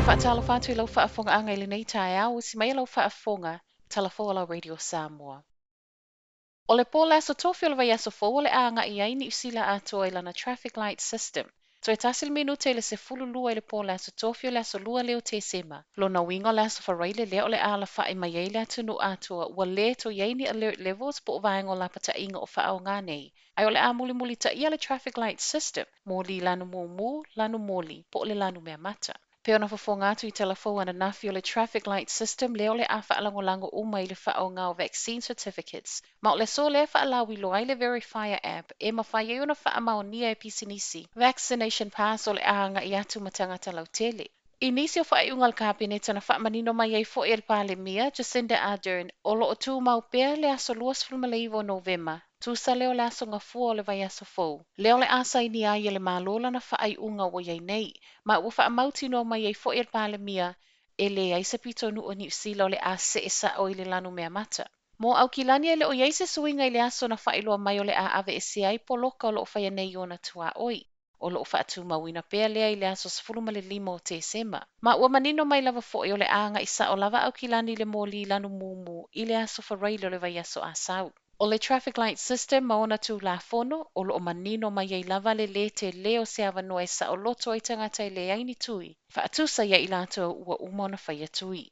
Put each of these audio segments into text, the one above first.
Faatalofa atu i lau faafofogaaga i lenei taeao, usi maia lau faafofoga, Talafou lau Radio Samoa. O le po le aso tofi o le vaiaso fou o le a agai ai Niu Sila atoa i lana traffic light system. Toe tasi le minute i le 12 i le po le aso tofi o le aso 2 lea o Tesema. Lona uiga o le aso Faraile lea o le a alafai mai ai le atunuu atoa ua le toe i ai ni alert levels po o vaega o lapataiga o faaaoga nei. Ae o le a mulimulitaia le traffic light system, moli lanu mumu, lanu moli, po o le lanu mea mata. Pe ona fofoga atu i talafou ananafi o le traffic light system lea o le a faalagolago uma i le faaaoga o vaccine certificates. Ma o le aso lea e faalauiloa ai le Verifier app e mafai ai ona faamaonia e pisinisi vaccination pass o le a agai atu ma tagata lautele. I nisi o faaiuga a le Kapeneta na faamanino mai ai foi e le Palemia, Jacinda Ardern, o lo o tumau pea le aso 29 o Novema, tusa lea o le aso Gafua o le vaiaso fou, lea o le a sainia ai e le Malo lana faaiuga ua i ai nei, ma ua faamautinoa mai ai foi e le Palemia e leai se pitonuu o Niu Sila o le a see sao i le lanu mea mata. Mo Aukilani e le o i ai se suiga i le aso na faailoa mai o le a aveesea ai poloka o lo o faia nei i ona tuaoi. O lo o faatumauina pea lea i le aso 15 o Tesema. Ma ua manino mai lava foi o le a agai sao lava Aukilani i le moli lanu mumu i le aso Faraile o le vaiaso a sau. O le traffic light system ma ona tulafono, o lo o manino mai ai lava le lē tele o se avanoa e saoloto ai tagata e leai ni tui, faatusa ia i latou ua uma ona faia tui.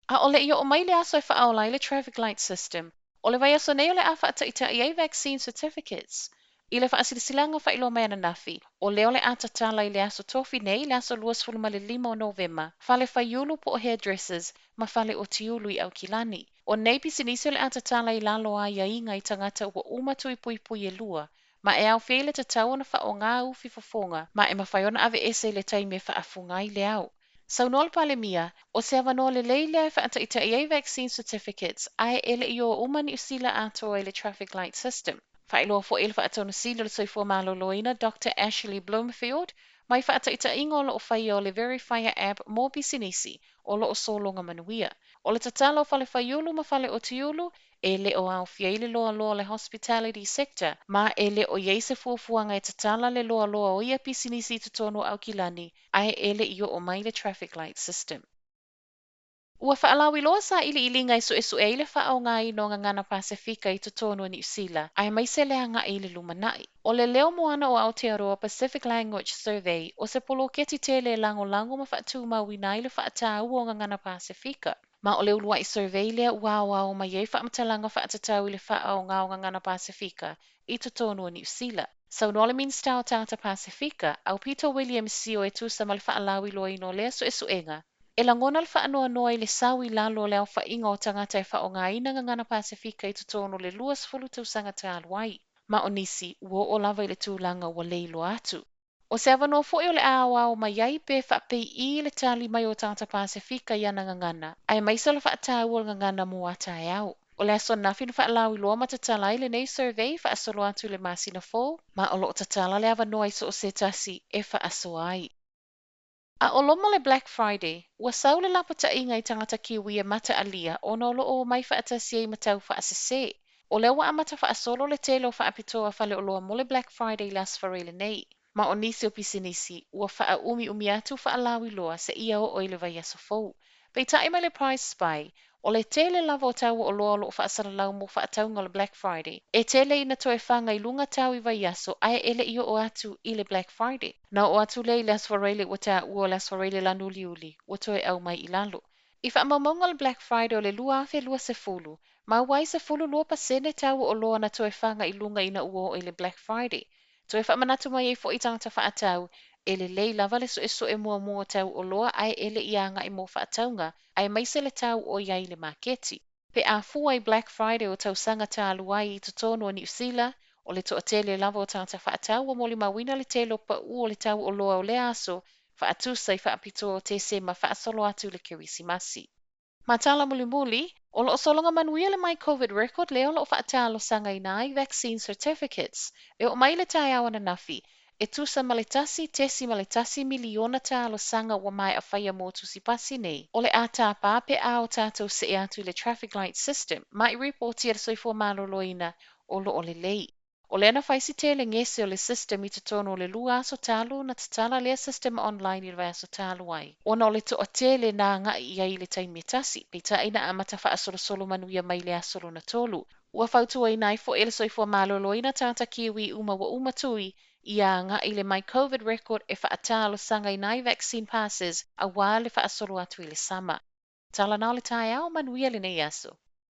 A o le i oo mai le aso e faaola ai le traffic light system, o le vaiaso nei o le a faataitai ai vaccine certificates. I le faasilasilaga faailoa mai ananafi, o lea o le a tatala i le aso tofi nei, le aso 25 o Novema, fale faiulu po o hairdressers ma fale otiulu i Aukilani. O nei pisinisi o le a tatala i lalo o aiaiga i tagata ua uma tui puipui e lua, ma e aofia i le tatau ona faaaoga ufi fofoga, ma e mafai ona aveese i le taimi e faafuga ai le ao. Saunoa le Palemia, o se avanoa lelei lea e faataitai ai vaccine certificates ae e le i o uma Niu Sila atoa i le traffic light system. Faailoa foi e le Faatonusili o le Soifua Maloloina Dr Ashley Bloomfield mai faataitaiga o lo o faia o le Verifier app mo pisinisi o lo o sologa manuia. O le tatala o fale faiulu ma fale otiulu e le o aofia i le loaloa o le hospitality sector, ma e le o i ai se fuafuaga e tatala le loaloa o ia pisinisi i totonu o Aukilani ae e le i oo mai le traffic light system. Ua faalauiloa sailiiliga e suesue ai le faaaogaina o gagana Pasefika i totonu o Niu Sila, aemaise le agai i le lumanai. O le Leo Moana o Aotearoa Pacific Language Survey o se poloketi tele e lagolago ma faatumauina ai le faataua o gagana Pasefika. Ma o le uluai survey lea ua aoao mai ai faamatalaga faatatau i le faaaoga o gagana Pasefika i totonu o Niu Sila. Saunoa le Minisita o Tagata Pasefika, Aupito William Sio e tusa ma le faalauiloaina o lea suesuega, e lagona le faanoanoa i le sau i lalo o le aofaiga o tagata e faaaogaina gagana Pasefika i totonu o le 20 tausaga talu ai. Ma o nisi, ua oo lava i le tulaga ua le iloa atu. O se avanoa foi o le a aoao mai ai pe faapei le tali mai o tagata Pasefika i ana gagana, aemaise o le faataua o le gagana mo a taeao. O le aso ananafi na faalauiloa ma tatala ai lenei survey faasolo atu i le masina fou, ma o lo o tatala le avanoa i so o se tasi e faasoa ai. A o loma le Black Friday, ua sau le lapataiga i tagata Kiwi e mataalia ona o lo o omai faatasi ai ma tau faasese. O lea ua amata faasolo le tele o faapitoa faleoloa mo le Black Friday i le aso Faraile nei. Ma o nisi o pisinisi, ua faaumiumi atu faalauiloa seia oo i le vaiaso fou. Peitai mai le Price Spy, o le tele lava o tau o oloa o lo o faasalalau mo faatauga o le Black Friday, e tele ina toe faga i luga tau i vaiaso ae e le i oo atu i le Black Friday. Na oo atu lea i le aso Faraile ua taua o le aso Faraile lanu uliuli, ua toe aumai i lalo. I faamaumauga o le Black Friday o le 2020, maua ai 12% tau o oloa na toe faga i luga ina ua oo i le Black Friday. Toe faamanatu mai ai foi i tagata faatau, e lelei lava le suesue muamua o tau oloa ae e le i agai mo faatauga, aemaise le tau o i ai i le maketi. Pe a fua i Black Friday o tausaga talu ai i totonu o Niu Sila, o le toatele lava o tagata faatau ua molimauina le tele o pau o le tau oloa o lea aso faatusa i faapitoa o Tesema faasolo atu i le Kerisimasi. Ma tala mulimuli, o lo o sologa manuia le My Covid Record lea o lo o faatalosagaina ai vaccine certificates. E oo mai le taeao ananafi, e tusa ma le 1.1 miliona talosaga ua maea faia mo tusipasi nei. O le a tapa pe a o tatou see atu i le traffic light system, ma i ripoti a le Soifua Maloloina o lo o lelei. O lea na fai si tele gese o le system i totonu o le 2 aso talu ona tatala lea system online i le vaiaso talu ai, ona o le toatele na agai i ai i le taimi e tasi, peitai na amata faasolosolo manuia mai i le aso lona tolu. Ua fautuaina ai foi e le Soifua Maloloina tagata Kiwi uma ua uma tui ia agai i le My Covid Record e faatalosagaina ai vaccine passes aua le faasolo atu i le sama. Tala na o le taeao, manuia lenei aso.